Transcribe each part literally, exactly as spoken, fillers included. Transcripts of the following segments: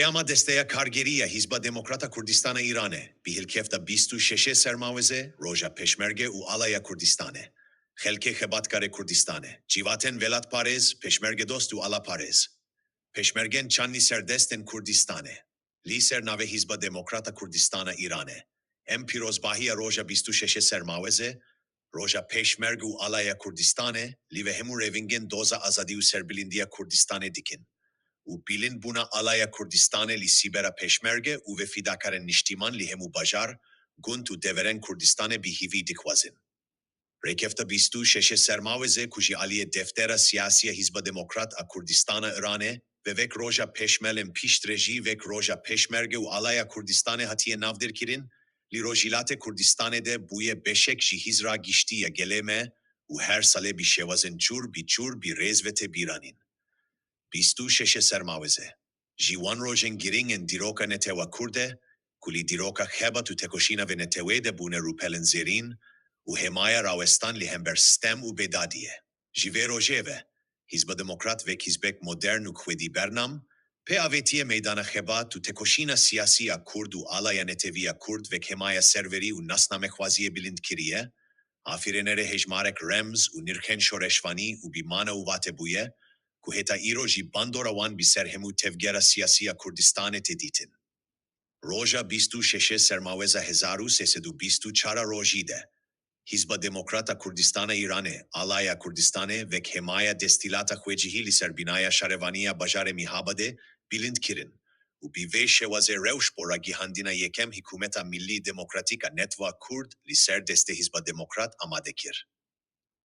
Ama Desteya Kargerî ya Hîzba Demokrat a Kurdistana Îranê, bi hilkefta bîst û şeşê Sermawezê, Roja Pêşmerge û Alaya Kurdistanê. Xelkê xebatkarê Kurdistanê, cîvatên welatparêz, pêşmergedost û alaparêz. Pêşmergên çand li ser destên Kurdistanê. Li ser navê Hîzba Demokrat a Kurdistana Îranê. Em pîrozbahiya Roja bîst û şeşê Sermawezê, Roja Pêşmerge û Alaya Kurdistanê, li ve hemû rêvingên doza azadî û serbilindiya Kurdistanê dikin. Û bilindbûna Alaya Kurdistanê li sîbera Pêşmerge û ve fîdakarên niştîman li hemû bajar, gund û deverên Kurdistanê bi hîvî dixwazin. Rêkefta bîst û şeşê Sermawezê ku ji aliyê deftera siyasî ya Hîzba Demokrat a Kurdistana Îranê ve wek Roja Pêşmerge ên piştre jî wek Roja Pêşmerge û Alaya Kurdistanê hatiye navdirkirin, li Rojhilatê Kurdistanê de bûye beşek ji hîzra giştî ya gelê me û her salê bi şêwazên cûr bi cûr bi rêz ve tê bîranîn. Bîst û şeşê Sermawezê. Ji wan rojên girîng ên dîroka netewa Kurd e, ku li dîroka xebat û tekoşîna vê neteweyê de bûne rûpelên zêrîn û hêmaya rawestan li hember stem û bêdadiyê. Ji vê rojê ve, Hîzba Demokrat wek hîzbek modern û xwedî bernam, pê avêtiye meydana xebat û tekoşîna siyasî ya Kurd û alaya netewî ya Kurd wek hêmaya serwerî û nasnamexwaziyê bilind kiriye, afirînerê hejmarek remz û nirxên şoreşvanî û bi mana û vate bûye, ku heta îro jî bandora wan bi ser hemû tevgera siyasî ya Kurdistanê tê dîtin. Roja bîst û şeşê Sermaweza hezar û sê sed û bîst û çar a rojî de, Hîzba Demokrat a Kurdistana Îranê, Alaya Kurdistanê, wek hêmaya destîlata xwecihî li ser bînaya şarevaniya bajarê Mihabadê bilind kirin û bi vê şêwazê rewş bo ragihandina yekem hikûmeta millî demokratîk a Netwa Kurd li ser destê Hîzba Demokrat amade kir.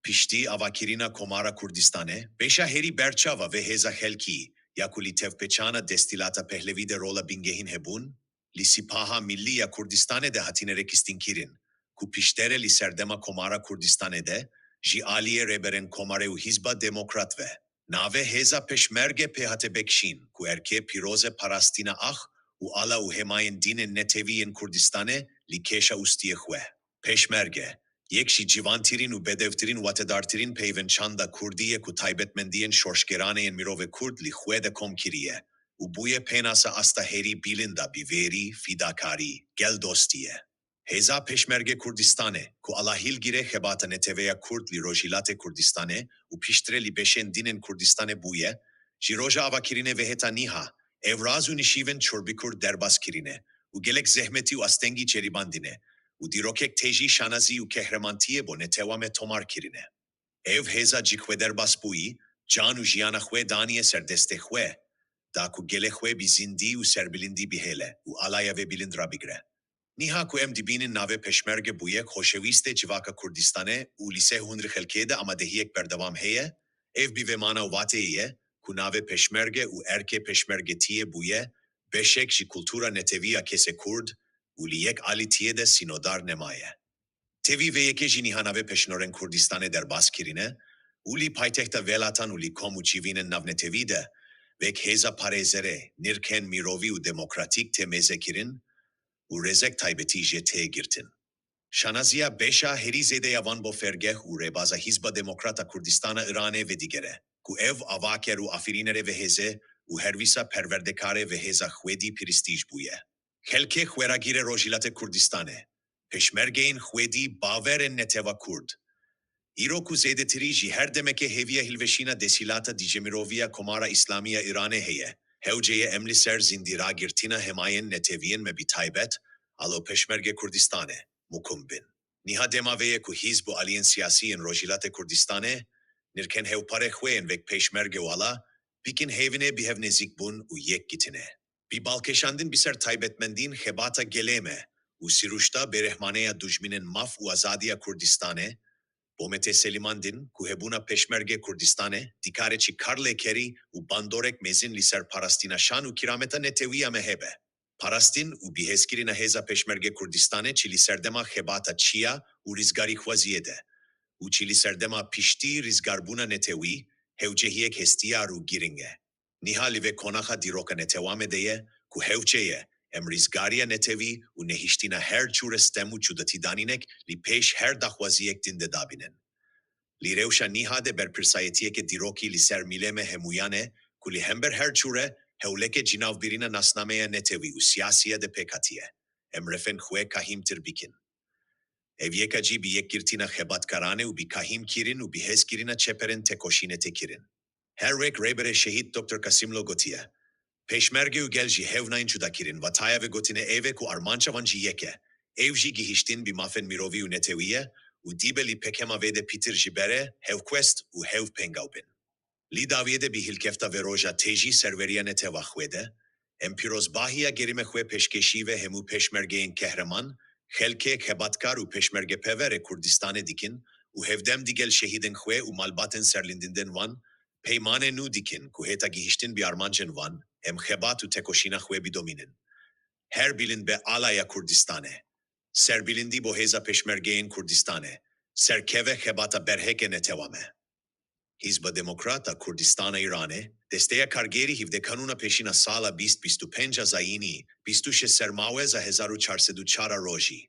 Piştî avakirina Komara Kurdistanê, beşa herî berçav a vê hêza xelkî ya ku li tevpêçana Destîlata Pehlevî de rola bingehîn hebûn, li Sipaha Millî ya Kurdistanê de hatine rêkistînkirin, ku piştre li serdema Komara Kurdistanê de, ji aliyê rêberên Komarê û Hîzba Demokrat ve, navê hêza Pêşmerge pê hate bêkişîn, ku erkê pîroz e parastina ax û ala û hêmayên dînên netewî yên Kurdistanê li kêşa ûstiyê xwe. Pêşmerge, yek ji ciwantirîn û bedewtirîn watedartirîn peyvên çanda Kurdî ye ku taybetmendiyên şoşgeranê yên mirovê Kurd li xwe de kom kiriye û bûye pênasa asta herî bilind a bi vêrî, fîdakarî, geldostiyê. Hêza Pêşmerge Kurdistanê, ku ala hilgîrê xebata neteweya Kurd li Rojhilatê Kurdistanê û piştre li beşên dînên Kurdistanê bûye, ji roja avakirinê ve heta nîha, ew raz û nişîvên çorbikur derbas kirine û gelek zehmetî û astengî ceribandine û dîrokek tê jî şanazî û qehremantiye bo netewa me tomar kirine. Ev hêza cî xwe derbas bûyî, can û jiyana xwe daniye ser destê xwe, da ku gelê xwe bi zindî û serbilindî bihêle û alaya vê bilind rabigre. Nîha ku em dibînin navê Pêşmerge bûye xoşewîstê civaka Kurdistanê û li ser hundirê xelkê de amadehiyek berdewam heye, ev bi vê mana û vateyê ye ku navê Pêşmerge û erkê pêşmergetiyê bûye beşek ji kultura netewî ya kesê Kurd û li yek alîtiyê de sînodar nemaye. Tevî vê yekê jî nîha navê pêşnorên Kurdistanê derbas kirine û li paytexta welatan û li kom û civînên navnetewî de wek hêza parêzerê, nirxên mirovî û demokratîk tê mêzekirin û rêzek taybetî jê tê girtin. Şanaziya beşa herî zêde ya van bo fergeh û rêbaza Hîzba Demokrat a Kurdistana Îranê vedigere, ku ev avaker û afirînerê vê hêzê û herwisa perwerdekarê vê hêza xwedî prestîj bûye. Xelkê xweragîrê Rojhilatê Kurdistanê, pêşmergeyên xwedî, bawerên netewa Kurd. Îro ku zêdetirî ji her demekê hêviya hilweşîna desîlata dîcemirovî ya Komara Îslamî ya Îranê heye, hewce ye em li ser zindî ragirtina hêmayên netewî yên me bi taybet, alo Pêşmergê Kurdistanê, mukim bin. Niha dema vê ye ku hîzb û aliyên siyasî yên Rojhilatê Kurdistanê, nirxên hevparê xwe yên wek Pêşmerge û ala, bikin hêvinê bi hev nêzîkbûn û yekgirtinê. Bi balkêşandin bi ser taybetmendiyên xebata gelê me û siruşta bêrehmane ya dujminên maf û azadiya Kurdistanê, bo me tê selimandin ku hebûna Pêşmergê Kurdistanê dikare çi kar lêkerî û bandorek mezin li ser parastina şan û kirameta netewî ya me hebe. Parastin û bihêzkirina hêza Pêşmergê Kurdistanê çi li serdema xebata çiya û rizgarîxwaziyê de û çi li serdema piştî rizgarbûna netewî hewcehiyek hestiyar û girîng e. Niha li vê qonaxa dîroka netewa me de ye ku hewce ye em rizgariya netewî û nehiştina her cûre stem û çûdetî danînek li pêş her daxwaziyek din de dabînin. Li rewşa niha de berpirsayetiyeke dîrokî li ser milê me hemûyan e ku li hember her cûre hewleke cinavbirîna nasnameya netewî û siyasî ya de pêk hatiye. Em refên xwe kahîmtir bikin. Ev yeka jî bi yekgirtina xebatkaran e û bi kahîmkirîn û bi hezkirina çeperên tekoşînê tê kirin. Her wek Rêberê Şehîd Doktor Kasimlo gotiye, Pêşmerge û gel jî hev nayên cudakirin, vataya vê gotinê ev e ku armanca wan jî yek e. Ew jî gihiştin bi mafên mirovî û netewî ye û dibe li pekema vê de pîtir ji ber e, hevkwest û hevpengaw bin. Li dawiyê de bi hilkefta vê roja tê jî serweriya netewa xwe de, em pîrozbahiya gerîme xwe pêşkêşî vê hemû pêşmergeyên kehreman, xelkê xebatkar û pêşmergeperwer ê Kurdistanê dikin û hevdem digel şehîdên xwe û malbatên serlindindên wan, peymanê nû dikin ku heta gihiştin bi armancên wan, em xebat û tekoşîna xwe bidomînin. Her bilind be alaya Kurdistanê. Serbilindî bo hêza pêşmergeyên Kurdistanê. Serkeve xebata berheke netewa me. Hizba Demokrat a Kurdistana Îranê, desteya kargerî hevdeh Kanûna Pêşîna sala bîst bîst û pênc a Zayînî, bîst û şeş Sermaweza hezar û çar sed û çar a rojî,